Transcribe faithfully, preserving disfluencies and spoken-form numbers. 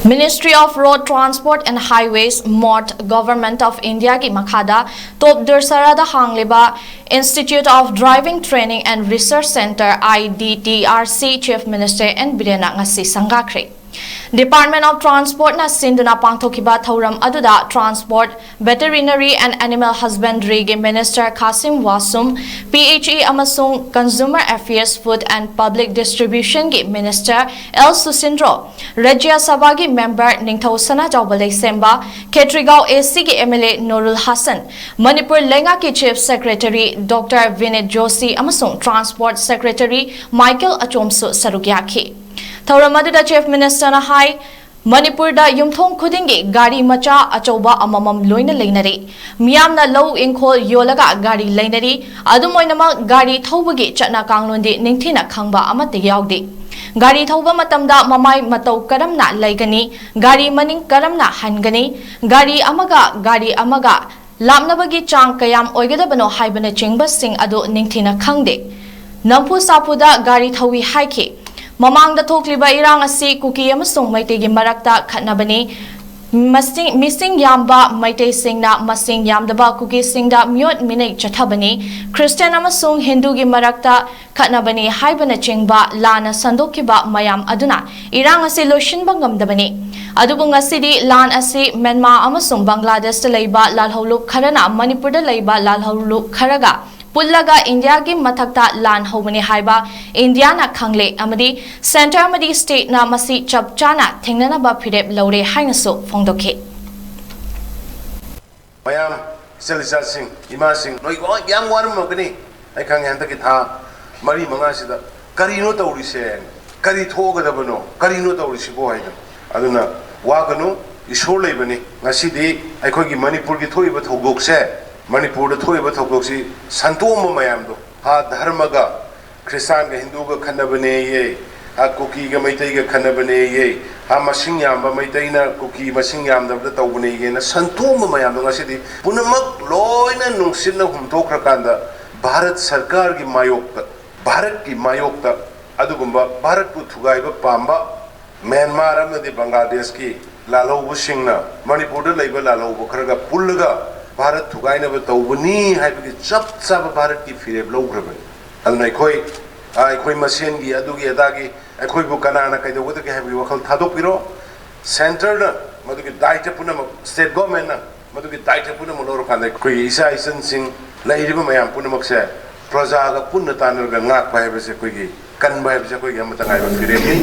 Ministry of Road Transport and Highways, MoRTH, Government of India ꯒꯤ ꯃꯈꯥꯗ ꯇꯣꯞ ꯗꯨꯔꯁꯔꯥꯗ ꯍꯥꯡꯂꯤꯕ Institute of Driving Training and Research Centre, I D T R C, Chief Minister N Birenna ꯉꯁꯤ ꯁꯪꯒꯥꯈ꯭ꯔꯦ꯫ Department of Transport ꯅ ꯁꯤꯟꯗꯨꯅ ꯄꯥꯡꯊꯣꯛꯈꯤꯕ ꯊꯧꯔꯝ ꯑꯗꯨꯗ Transport, Veterinary and Animal Husbandry ꯒꯤ Minister ꯈꯥꯁꯤꯝ ꯋꯥꯁꯨꯝ, P H E ꯑꯃꯁꯨꯡ Consumer Affairs, Food and Public Distribution ꯒꯤ Minister L ꯁꯨꯁꯤꯟꯗ꯭ꯔꯣ, ꯔꯥꯖ꯭ꯌ ꯁꯚꯥꯒꯤ member ꯅꯤꯡꯊꯧ ꯁꯅꯥꯖꯥꯎꯕ ꯂꯩꯁꯦꯝꯕ, ꯈꯦꯇ꯭ꯔꯤꯒꯥꯎ A C ꯒꯤ M L A ꯅꯨꯔꯨꯜ Hasan, Manipur ꯂꯩꯉꯥꯛꯀꯤ Chief Secretary Doctor ꯕꯤꯅꯤꯠ ꯖꯣꯁꯤ ꯑꯃꯁꯨꯡ Transport Secretary ꯃꯥꯏꯀꯦꯜ ꯑꯆꯣꯝꯁꯨ ꯁꯔꯨꯛ ꯌꯥꯈꯤ꯫ ꯊꯧꯔꯝ ꯑꯗꯨꯗ Chief Minister ꯅ ꯍꯥꯏ, ꯃꯅꯤꯄꯨꯔꯗ ꯌꯨꯝꯊꯣꯡ ꯈꯨꯗꯤꯡꯒꯤ ꯒꯥꯔꯤ ꯃꯆꯥ ꯑꯆꯧꯕ ꯑꯃꯃꯝ ꯂꯣꯏꯅ ꯂꯩꯅꯔꯦ꯫ ꯃꯤꯌꯥꯝꯅ ꯂꯧ ꯏꯪꯈꯣꯜ ꯌꯣꯜꯂꯒ ꯒꯥꯔꯤ ꯂꯩꯅꯔꯤ꯫ ꯑꯗꯨꯝ ꯑꯣꯏꯅꯃꯛ, ꯒꯥꯔꯤ ꯊꯧꯕꯒꯤ ꯆꯠꯅ ꯀꯥꯡꯂꯣꯟꯗꯤ ꯅꯤꯡꯊꯤꯅ ꯈꯪꯕ ꯑꯃꯠꯇ ꯌꯥꯎꯗꯦ꯫ ꯒꯥꯔꯤ ꯊꯧꯕ ꯃꯇꯝꯗ ꯃꯃꯥꯏ ꯃꯇꯧ ꯀꯔꯝꯅ ꯂꯩꯒꯅꯤ, ꯒꯥꯔꯤ ꯃꯅꯤꯡ ꯀꯔꯝꯅ ꯍꯟꯒꯅꯤ, ꯒꯥꯔꯤ ꯑꯃꯒ ꯒꯥꯔꯤ ꯑꯃꯒ ꯂꯥꯞꯅꯕꯒꯤ ꯆꯥꯡ ꯀꯌꯥꯝ ꯑꯣꯏꯒꯗꯕꯅꯣ ꯍꯥꯏꯕꯅꯆꯤꯡꯕꯁꯤꯡ ꯑꯗꯨ ꯅꯤꯡꯊꯤꯅ ꯈꯪꯗꯦ꯫ ꯅꯝꯐꯨ ꯁꯥꯐꯨꯗ ꯒꯥꯔꯤ ꯊꯧꯏ ꯍꯥꯏꯈꯤ꯫ ꯃꯃꯥꯡꯗ ꯊꯣꯛꯂꯤꯕ ꯏꯔꯥꯡ ꯑꯁꯤ ꯀꯨꯀꯤ ꯑꯃꯁꯨꯡ ꯃꯩꯇꯩꯒꯤ ꯃꯔꯛꯇ ꯈꯠꯅꯕꯅꯤ꯫ ꯃꯁꯤꯡ, ꯃꯤꯁꯤꯡ ꯌꯥꯝꯕ ꯃꯩꯇꯩꯁꯤꯡꯅ ꯃꯁꯤꯡ ꯌꯥꯝꯗꯕ ꯀꯨꯀꯤꯁꯤꯡꯗ ꯃꯤꯑꯣꯠ ꯃꯤꯅꯩ ꯆꯠꯊꯕꯅꯤ꯫ ꯈ꯭ꯔꯤꯁꯇꯤꯌꯥꯟ ꯑꯃꯁꯨꯡ ꯍꯤꯟꯗꯨꯒꯤ ꯃꯔꯛꯇ ꯈꯠꯅꯕꯅꯤ ꯍꯥꯏꯕꯅꯆꯤꯡꯕ ꯂꯥꯟꯅ ꯁꯟꯗꯣꯛꯈꯤꯕ ꯃꯌꯥꯝ ꯑꯗꯨꯅ ꯏꯔꯥꯡ ꯑꯁꯤ ꯂꯣꯏꯁꯤꯟꯕ ꯉꯝꯗꯕꯅꯤ꯫ ꯑꯗꯨꯕꯨ ꯉꯁꯤꯗꯤ ꯂꯥꯟ ꯑꯁꯤ ꯃ꯭ꯌꯥꯟꯃꯥꯔ ꯑꯃꯁꯨꯡ ꯕꯪꯒ꯭ꯂꯥꯗꯦꯁꯇ ꯂꯩꯕ ꯂꯥꯜꯍꯧꯂꯨꯞ ꯈꯔꯅ ꯃꯅꯤꯄꯨꯔꯗ ꯂꯩꯕ ꯂꯥꯜꯍꯧꯂꯨꯞ ꯈꯔꯒ ꯄꯨꯜꯂꯒ ꯏꯟꯗꯤꯌꯥꯒꯤ ꯃꯊꯛꯇ ꯂꯥꯟ ꯍꯧꯕꯅꯤ ꯍꯥꯏꯕ ꯏꯟꯗꯤꯌꯥꯅ ꯈꯪꯂꯦ ꯑꯃꯗꯤ centre ꯑꯃꯗꯤ stateꯅ ꯃꯁꯤ ꯆꯞ ꯆꯥꯅ ꯊꯦꯡꯅꯅꯕ ꯐꯤꯔꯦꯞ ꯂꯧꯔꯦ ꯍꯥꯏꯅꯁꯨ ꯐꯣꯡꯗꯣꯛꯈꯤ꯫ ꯃꯌꯥꯝ, ꯏꯆꯜ ꯏꯆꯥꯁꯤꯡ, ꯏꯃꯥꯁꯤꯡ, ꯅꯣꯏ ꯂꯣꯏ ꯌꯥꯝ ꯋꯥꯔꯝꯃꯒꯅꯤ꯫ ꯑꯩ ꯈꯪꯉꯦ, ꯍꯟꯗꯛꯀꯤ ꯊꯥ ꯃꯔꯤ ꯃꯉꯥꯁꯤꯗ ꯀꯔꯤꯅꯣ ꯇꯧꯔꯤꯁꯦ? ꯀꯔꯤ ꯊꯣꯛꯑꯒꯗꯕꯅꯣ? ꯀꯔꯤꯅꯣ ꯇꯧꯔꯤꯁꯤꯕꯣ ꯍꯥꯏꯗꯅ꯫ ꯑꯗꯨꯅ ꯋꯥꯒꯅꯨ, ꯏꯁꯣꯔ ꯂꯩꯕꯅꯤ꯫ ꯉꯁꯤꯗꯤ ꯑꯩꯈꯣꯏꯒꯤ ꯃꯅꯤꯄꯨꯔꯒꯤ ꯊꯣꯛꯏꯕ ꯊꯧꯗꯣꯛꯁꯦ, ꯃꯅꯤꯄꯨꯔꯗ ꯊꯣꯛꯏꯕ ꯊꯧꯗꯣꯛꯁꯤ ꯁꯟꯇꯣꯛꯑꯝꯕ ꯃꯌꯥꯝꯗꯣ, ꯍꯥ, ꯙꯔꯃꯒ, ꯈ꯭ꯔꯤꯁꯇꯥꯟꯒ ꯍꯤꯟꯗꯨꯒ ꯈꯠꯅꯕꯅꯦꯌꯦ, ꯍꯥ, ꯀꯨꯀꯤꯒ ꯃꯩꯇꯩꯒ ꯈꯠꯅꯕꯅꯦꯌꯦ, ꯍꯥ, ꯃꯁꯤꯡ ꯌꯥꯝꯕ ꯃꯩꯇꯩꯅ ꯀꯨꯀꯤ ꯃꯁꯤꯡ ꯌꯥꯝꯗꯕꯗ ꯇꯧꯕꯅꯦꯌꯦꯅ ꯁꯟꯇꯣꯛꯑꯝꯕ ꯃꯌꯥꯝꯗꯣ ꯉꯁꯤꯗꯤ ꯄꯨꯝꯅꯃꯛ ꯂꯣꯏꯅ ꯅꯨꯡꯁꯤꯠꯅ ꯍꯨꯝꯊꯣꯛꯈ꯭ꯔꯀꯥꯟꯗ ꯚꯥꯔꯠ ꯁꯔꯀꯥꯔꯒꯤ ꯃꯥꯌꯣꯛꯇ, ꯚꯥꯔꯠꯀꯤ ꯃꯥꯌꯣꯛꯇ ꯑꯗꯨꯒꯨꯝꯕ ꯚꯥꯔꯠꯄꯨ ꯊꯨꯒꯥꯏꯕ ꯄꯥꯝꯕ ꯃ꯭ꯌꯥꯟꯃꯥꯔ ꯑꯃꯗꯤ ꯕꯪꯒ꯭ꯂꯥꯗꯦꯁꯀꯤ ꯂꯥꯜꯍꯧꯕꯁꯤꯡꯅ ꯃꯅꯤꯄꯨꯔꯗ ꯂꯩꯕ ꯂꯥꯜꯍꯧꯕ ꯈꯔꯒ ꯄꯨꯜꯂꯒ ꯚꯥꯔꯠ ꯊꯨꯒꯥꯏꯅꯕ ꯇꯧꯕꯅꯤ ꯍꯥꯏꯕꯒꯤ ꯆꯞ ꯆꯥꯕ ꯚꯥꯔꯠꯀꯤ ꯐꯤꯔꯦꯞ ꯂꯧꯈ꯭ꯔꯕꯅꯤ꯫ ꯑꯗꯨꯅ ꯑꯩꯈꯣꯏ ꯑꯩꯈꯣꯏ ꯃꯁꯦꯟꯒꯤ ꯑꯗꯨꯒꯤ ꯑꯗꯥꯒꯤ ꯑꯩꯈꯣꯏꯕꯨ ꯀꯅꯥꯅ ꯀꯩꯗꯧꯒꯗꯒꯦ ꯍꯥꯏꯕꯒꯤ ꯋꯥꯈꯜ ꯊꯥꯗꯣꯛꯄꯤꯔꯣ꯫ ꯁꯦꯟꯇꯔꯅ ꯃꯗꯨꯒꯤ ꯗꯥꯏꯇ ꯄꯨꯝꯅꯃꯛ, ꯁ꯭ꯇꯦꯠ ꯒꯣꯔꯃꯦꯟꯅ ꯃꯗꯨꯒꯤ ꯗꯥꯏꯇ ꯄꯨꯝꯅꯃꯛ ꯂꯧꯔꯀꯥꯟꯗ ꯑꯩꯈꯣꯏꯒꯤ ꯏꯆꯥ ꯏꯆꯟꯁꯤꯡ, ꯂꯩꯔꯤꯕ ꯃꯌꯥꯝ ꯄꯨꯝꯅꯃꯛꯁꯦ ꯄ꯭ꯔꯖꯥꯒ ꯄꯨꯟꯅ ꯇꯥꯟꯅꯔꯒ ꯉꯥꯛꯄ ꯍꯥꯏꯕꯁꯦ ꯑꯩꯈꯣꯏꯒꯤ ꯀꯟꯕ ꯍꯥꯏꯕꯁꯦ ꯑꯩꯈꯣꯏꯒꯤ ꯑꯃꯠꯇ ꯉꯥꯏꯕ ꯐꯤꯔꯦꯞꯅꯤ꯫